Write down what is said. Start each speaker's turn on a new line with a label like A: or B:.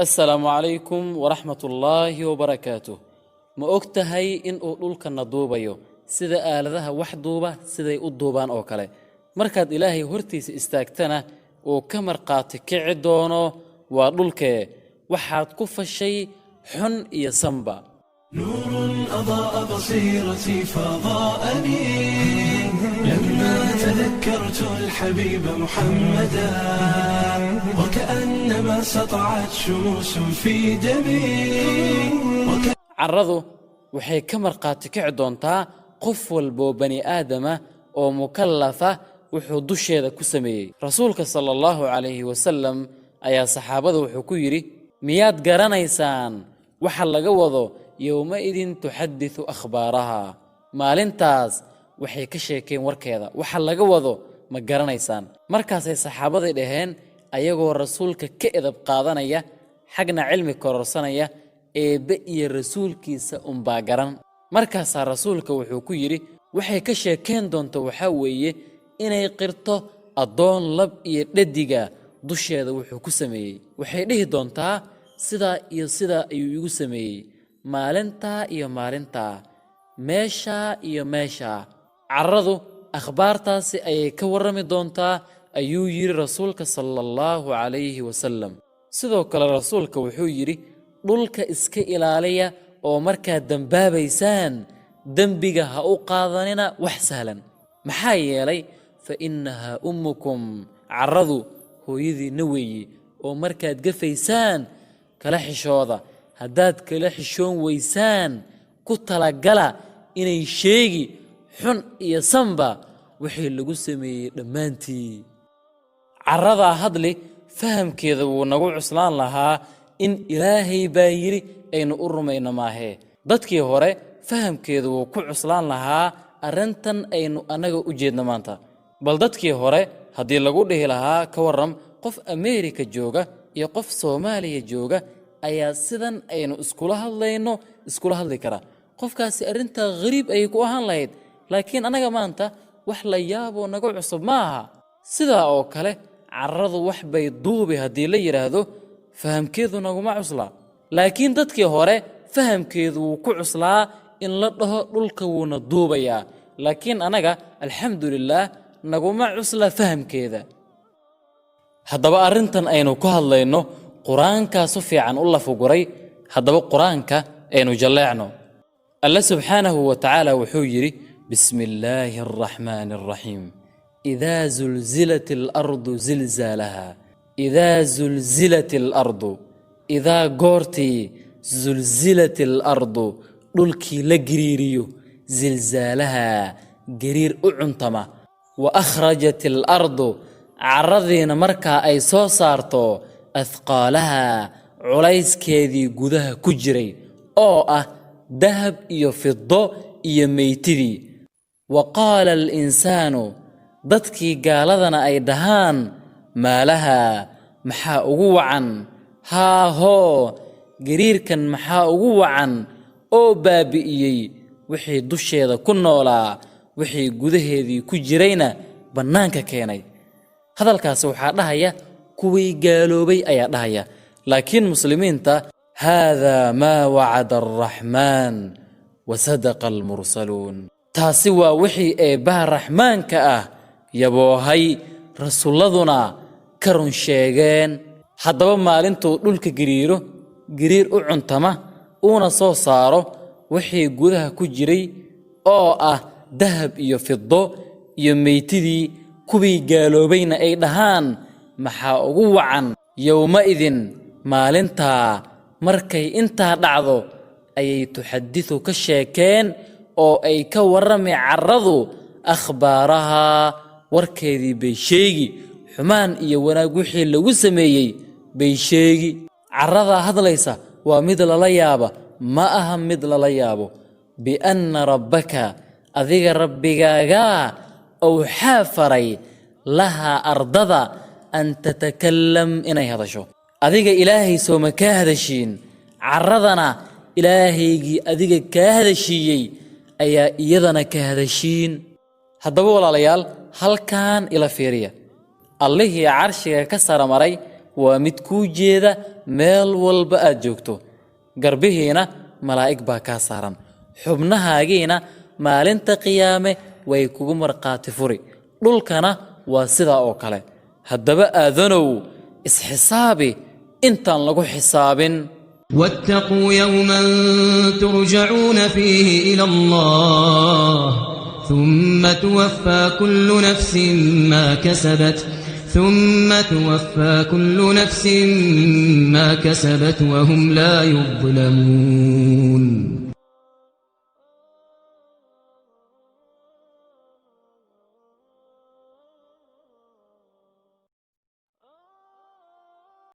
A: Assalaamu calaykum waraxmatullaahi wabarakaatuh. Ma og tahay in uu dhulkana duubayo sida aaladaha wax duuba siday u duubaan oo kale? Markaad Ilaahay hortiisa istaagtana uu ka markhaati kici doono, waa dhulkee, waxaad ku fashay xun iyo sanba.
B: نور أضاء بصيرتي فضاءني لما تذكرت الحبيب محمدا، وكأنما سطعت شموس في دمي.
A: Carradu waxay ka markhaati kici doontaa qof walboo bani aadama oo mukallafa wuxuu dusheeda ku sameeyey. Rasuulka sala Allahu calayhi wasalam ayaa saxaabada wuxuu ku yidhi: "Miyaad garanaysaan waxa laga wado yowma-idin tuxaddisu akhbaaraha? Maalintaas waxay ka sheekeen warkeeda, waxa laga wado ma garanaysaan?" Markaasay saxaabadii dhaheen, ayagoo rasuulka ka edab qaadanaya, xagna cilmi kororsanaya: "Eebbe iyo rasuulkiisa unbaa garan." Markaasaa rasuulka wuxuu ku yidhi: "Waxay ka sheekeen doonto waxaa weeye inay qirto addoon lab iyo dhadiga dusheeda wuxuu ku sameeyey. Waxay dhihi doontaa: sidaa iyo sidaa ayuu igu sameeyey, maalintaa iyo maalintaa, meeshaa iyo meeshaa. Carradu akhbaartaasi ayay ka warrami doontaa," ayuu yidhi rasuulka sala Allahu calayhi wasalam. Sidoo kale rasuulka wuxuu yidhi: "Dhulka iska ilaaliya, oo markaad dembaabaysaan dembiga ha u qaadanina wax sahlan. Maxaa yeelay, fa innahaa ummukum, carradu hooyadiinna weeye, oo markaad gafaysaan kala xishooda. Haddaad kala xishoon weysaan, ku talagala inay sheegi xun iyo sanba wixii lagu sameeyey dhammaantii." Carradaa hadli, fahamkeeda wuu nagu cuslaan lahaa. In Ilaahay baa yidhi aynu u rumayno maahee, dadkii hore fahamkeedu wuu ku cuslaan lahaa arrintan aynu annaga u jeedno maanta. Bal dadkii hore haddii lagu dhihi lahaa: "Ka warram, qof Ameerika jooga iyo qof Soomaaliya jooga ayaa sidan aynu iskula hadlayno iskula hadli kara," qofkaasi arrintaa khariib ayay ku ahaan lahayd. Laakiin annaga maanta wax la yaaboo naga cusub ma aha. Sidaa oo kale carradu wax bay duubi haddii la yidhaahdo, fahamkeedu naguma cuslaa. Laakiin dadkii hore fahamkeedu wuu ku cuslaa in la dhaho dhulka wuuna duubayaa. Laakiin annaga, alxamdulilaah, naguma cusla fahamkeeda. Haddaba arrintan aynu ku hadlayno Qur-aankaa si fiican u lafuguray. Haddaba Qur-aanka aynu jalleecno. Alle subxaanahu wa tacaala wuxuu yidhi: bismi illaahi araxmaani araxiim. Idaa zulzilat alardu zilzaalaha. Idaa zulzilat alardu, idaa goortii, zulzilat alardu, dhulkii la giriiriyo, zilzaalaha, gariir u cuntama, wa akhrajat alardu, carradiina markaa ay soo saarto, athqaalaha, culayskeedii gudaha ku jiray oo ah dahab iyo fido iyo meytidii, wa qaala alinsaanu, dadkii gaaladana ay dhahaan: "Maalaha, maxaa ugu wacan? Haahoo, gariirkan maxaa ugu wacan oo baabi'iyey wixii dusheeda ku noolaa, wixii gudaheedii ku jirayna bannaanka keenay?" Hadalkaasi waxaa dhahaya kuwii gaaloobay ayaa dhahaya. Laakiin muslimiinta: haadaa maa wacada alraxmaan wa sadaqa almursaluun. Taasi waa wixii Eebbaha Raxmaanka ah yaboohay, rasuulladuna ka run sheegeen. Haddaba maalintuu dhulka gariiro gariir u cuntama, uuna soo saaro wixii gudaha ku jiray oo ah dahab iyo fido iyo meytidii, kuwii gaaloobayna ay dhahaan: "Maxaa ugu wacan?" Yowma-idin, maalintaa markay intaa dhacdo, ayay tuxadisu ka sheekeen oo ay ka warrami carradu akhbaarahaa, warkeedii bay sheegi, xumaan iyo wanaag wixii lagu sameeyey bay sheegi. Carradaa hadlaysa waa mid lala yaaba, ma aha mid lala yaabo. Bianna rabbaka, adiga Rabbigaagaa, awxaa faray, lahaa, ardada, an tatakallam, inay hadasho. Adiga Ilaahay sooma kaa hadashiin? Carradana Ilaahaygii adiga kaa hadashiiyey ayaa iyadana ka hadashiin. Haddaba walaalayaal, halkan ila fiiriya. Allihii carshiga ka saramaray. Waa mid kuu jeeda meel walba aad joogto. Garbihiina malaa'ig baa kaa saaran, xubnahaagiina maalinta qiyaame way kugu markhaati furi. Dhulkana waa sidaa oo kale. Haddaba aadanow, isxisaabi intaan lagu xisaabin.
C: واتقوا يوما ترجعون فيه إلى الله ثم توفى كل نفس ما كسبت ثم توفى كل نفس ما كسبت وهم لا يظلمون.